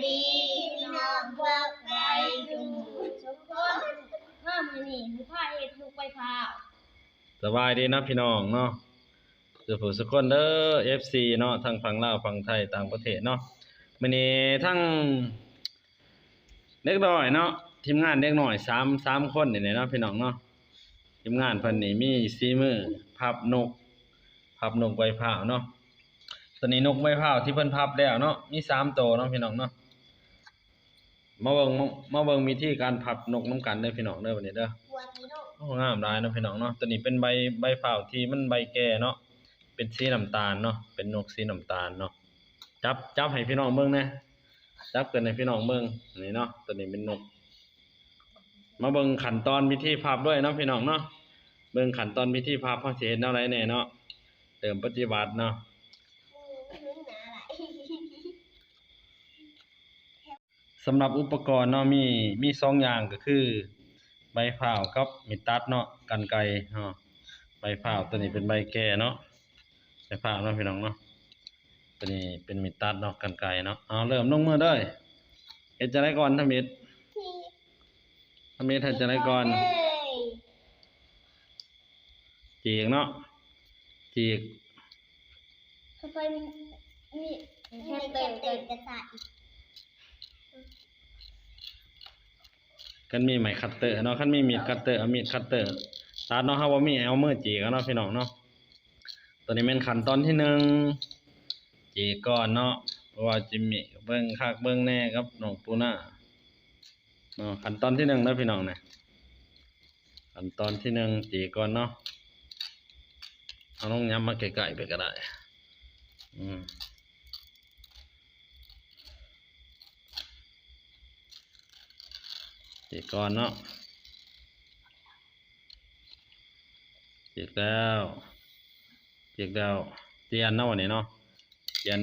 ດີພີ່ນ້ອງພວກໄປສູ່ທຸກຄົນ ມາມື້ນີ້ຊິພາເຮັດນົກໃບພ້າວ. ສະບາຍດີເນາະພີ່ນ້ອງເນາະ ສູ່ຜູ້ສູ່ຄົນເດີ ເອັຟຊີ ເນາະ ທັງຝັ່ງລາວ ຝັ່ງໄທ ຕ່າງປະເທດເນາະ. ມື້ນີ້ທັງເດັກນ້ອຍເນາະ ທີມງານເດັກນ້ອຍສາມ ສາມຄົນນີ້ແຫຼະເນາະພີ່ນ້ອງເນາະ. ທີມງານເພິ່ນນີ້ມີສີມືພັບນົກ ພັບນົກໃບພ້າວເນາະ. ຕົວນີ້ນົກໃບພ້າວທີ່ເພິ່ນພັບແລ້ວເນາະ ມີສາມໂຕເນາະພີ່ນ້ອງເນາະ. ມາເບິ່ງ ມາເບິ່ງວິທີການພັບນົກນຳກັນເດີພີ່ນ້ອງເດີ ບັດນີ້ເດີ. ໂອ້ ງາມຫຼາຍເນາະພີ່ນ້ອງເນາະ. ຕົວນີ້ເປັນໃບ ໃບພ້າວທີ່ມັນໃບແກ່ເນາະ ເປັນສີນ້ຳຕານເນາະ ເປັນນົກສີນ້ຳຕານເນາະ. ຈັບ ຈັບໃຫ້ພີ່ນ້ອງເບິ່ງແດ່ ຈັບຂຶ້ນໃຫ້ພີ່ນ້ອງເບິ່ງ ນີ້ເນາະ. ຕົວນີ້ເປັນນົກ ມາເບິ່ງຂັ້ນຕອນວິທີພັບເລີຍເນາະພີ່ນ້ອງເນາະ. ເບິ່ງຂັ້ນຕອນວິທີພັບ ເຮົາຊິເຮັດແນວໃດແດ່ເນາະ ເລີ່ມປະຕິບັດເນາະ. ສຳລັບອຸປະກອນເນາະ ມີ ມີສອງຢ່າງ ກໍຄືໃບພ້າວກັບມີດຕັດເນາະ ກັນໄກເນາະ. ໃບພ້າວຕົວນີ້ເປັນໃບແກ່ເນາະ ໃບພ້າວເນາະພີ່ນ້ອງເນາະ. ຕົວນີ້ເປັນມີດຕັດເນາະ ກັນໄກເນາະ. ເອົາ ເລີ່ມລົງມືເລີຍ. ເຮັດຈັ່ງໃດກ່ອນທຳອິດ? ທຳອິດເຮັດຈັ່ງໃດກ່ອນ? ຈີກເນາະ ຈີກ. ຄັນມີ ມີ ມີຄັດເຕີກໍໃຊ້ ຄັນມີໄມ້ຄັດເຕີເນາະ ຄັນມີມີດຄັດເຕີ ເອົາມີດຄັດເຕີຕັດເນາະ. ເຮົາບໍ່ມີ ເອົາມືຈີກເອົາເນາະພີ່ນ້ອງເນາະ. ຕົວນີ້ແມ່ນຂັ້ນຕອນທີໜຶ່ງ ຈີກກ່ອນເນາະ ເພາະວ່າຈິມມີເບິ່ງຄັກເບິ່ງແນ່ກັບນ້ອງປູນາເນາະ. ຂັ້ນຕອນທີໜຶ່ງເດີພີ່ນ້ອງນະ ຂັ້ນຕອນທີໜຶ່ງ ຈີກກ່ອນເນາະ. ເອົາ ນ້ອງຫຍັບມາໃກ້ໆໄປກໍໄດ້ ອືມ ຈີກກ່ອນເນາະ. ຈີກແລ້ວ ຈີກແລ້ວ ຈຽນເນາະ ບັດນີ້ເນາະ ຈຽນ.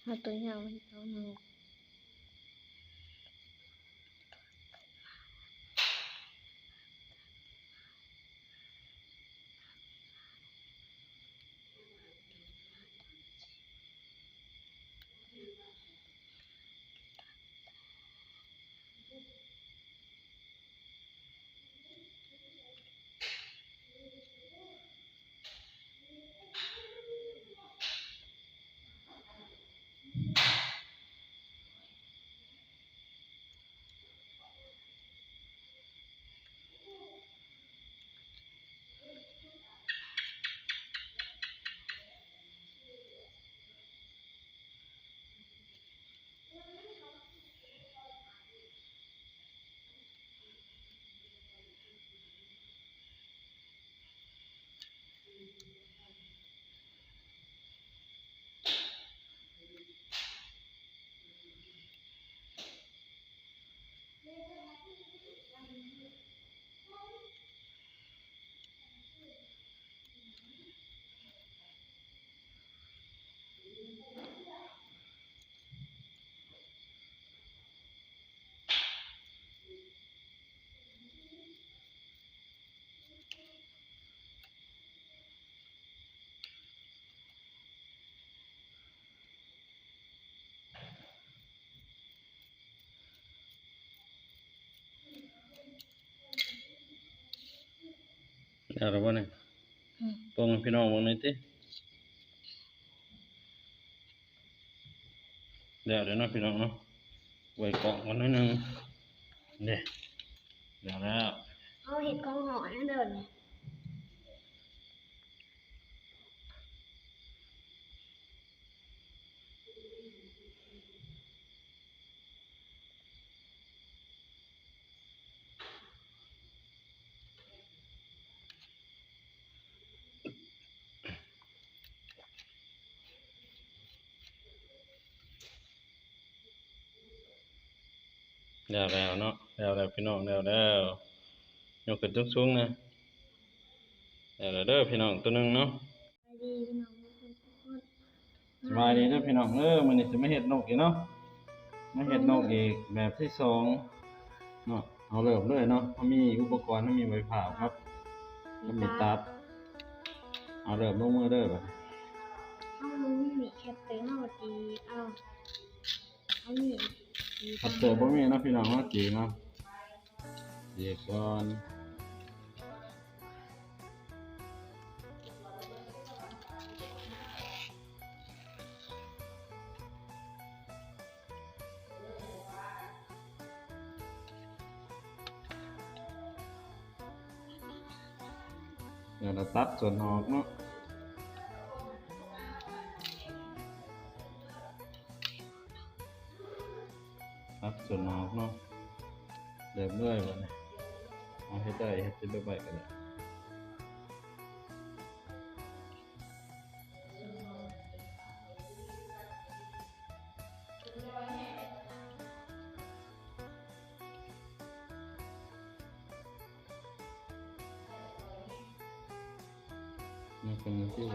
ເອົາຕົວຍາວໃຫ້ເຂົາເນາະ. ເ ແລ້ວບໍ່ນີ້? ອືມ ເບິ່ງໃຫ້ພີ່ນ້ອງເບິ່ງໜ່ອຍຕິ. ແລ້ວເດີເນາະພີ່ນ້ອງເນາະ ໄວ້ກ້ອງກ່ອນໜ້ອຍໜຶ່ງເດ້. ແລ້ວ ແລ້ວ ເຮົາເຮັດຂອງຮ້ອນເດີ. ແລ້ວແລ້ວເນາະ ແລ້ວແລ້ວພີ່ນ້ອງ ແລ້ວແລ້ວ. ຍົກຂຶ້ນສູງໆນະ. ແລ້ວແລ້ວເດີພີ່ນ້ອງ ໂຕໜຶ່ງເນາະ. ສະບາຍດີພີ່ນ້ອງທຸກຄົນ. ສະບາຍດີເດີພີ່ນ້ອງເອີຍ ມື້ນີ້ຊິມາເຮັດນົກອີກເນາະ ມາເຮັດນົກອີກແບບທີສອງເນາະ. ເຮົາເລີ່ມເລີຍເນາະ ເຮົາມີອຸປະກອນ ເຮົາມີໃບພ້າວເນາະ ເຮົາມີຕັດ. ເຮົາເລີ່ມລົງມືເດີບາດນີ້. ເຮົາບໍ່ມີມີດຄັດເຕີ ເຮົາກໍຈີກເອົາ. ເຮົາມີ ຄັດເຕີບໍ່ມີເນາະພີ່ນ້ອງເນາະ ຈີກເນາະ ຈີກກ່ອນ. ແລ້ວກໍຕັດສ່ວນອອກເນາະ ຕັດສ່ວນອອກເນາະ. ເລີ່ມເລີຍບາດນີ້ ເອົາເຮັດໄດ້ ເຮັດເປັນແບບໃດກໍໄດ້. ມັນເປັນຈັ່ງຊີ້.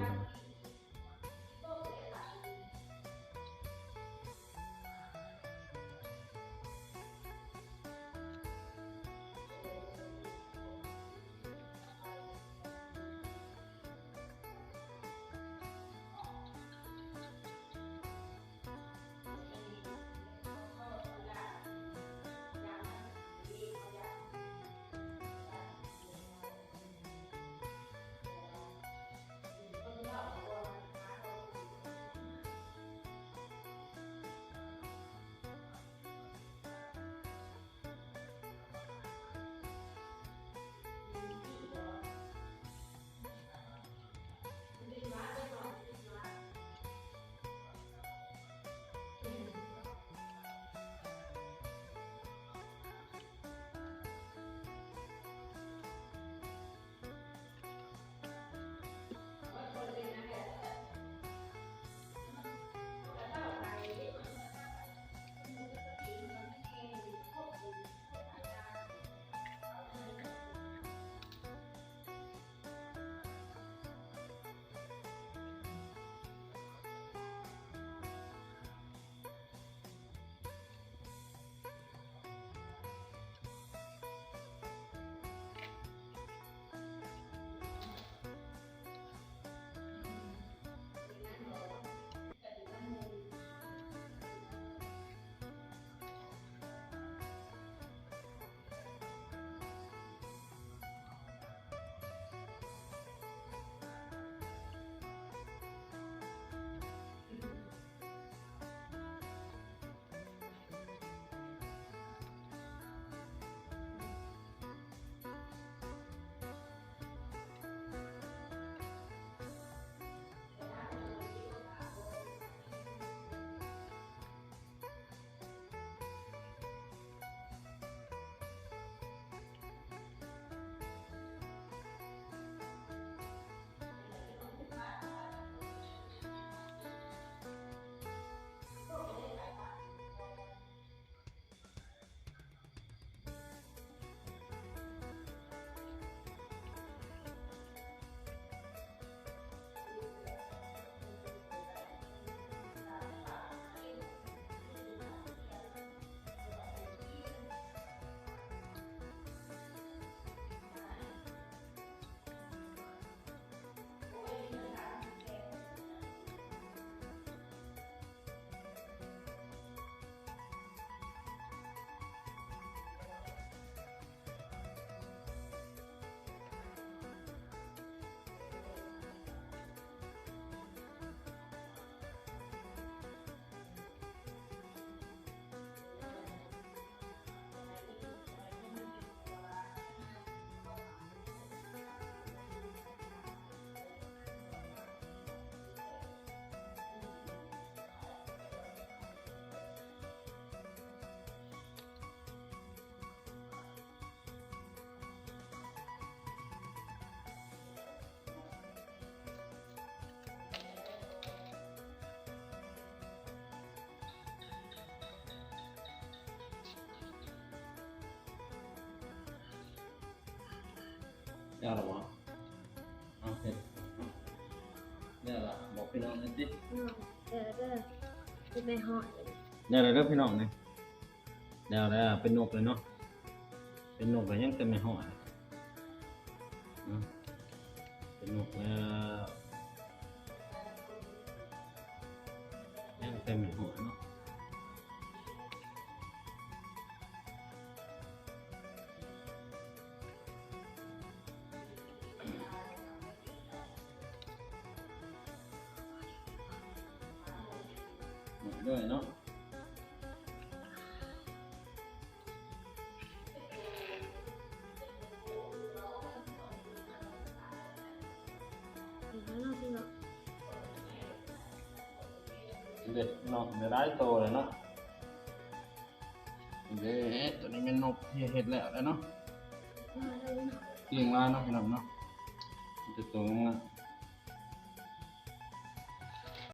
ເ ແລ້ວລະບໍ່? ເອົາເຮັດ ແລ້ວລະ ບອກພີ່ນ້ອງແດ່ຕິ. ເດີ ເດີ ເປັນໄມ້ຫອຍ ແລ້ວລະເດີພີ່ນ້ອງນີ້. ແລ້ວ ແລ້ວ ເປັນນົກແລ້ວເນາະ. ເປັນນົກແລ້ວ ຍັງແຕ່ໄມ້ຫອຍ. ເປັນນົກແລ້ວ ຍັງແຕ່ໄມ້ຫອຍເນາະ. ເບິ່ງເດີເນາະ. ເດັດເນາະ ໄດ້ຫຼາຍໂຕແລ້ວເນາະ. ເດ້ ໂຕນີ້ແມ່ນນົກທີ່ເຮັດແລ້ວແຫຼະເນາະ. ປີ້ງມາເນາະພີ່ນ້ອງເນາະ ມີແຕ່ໂຕງາມ.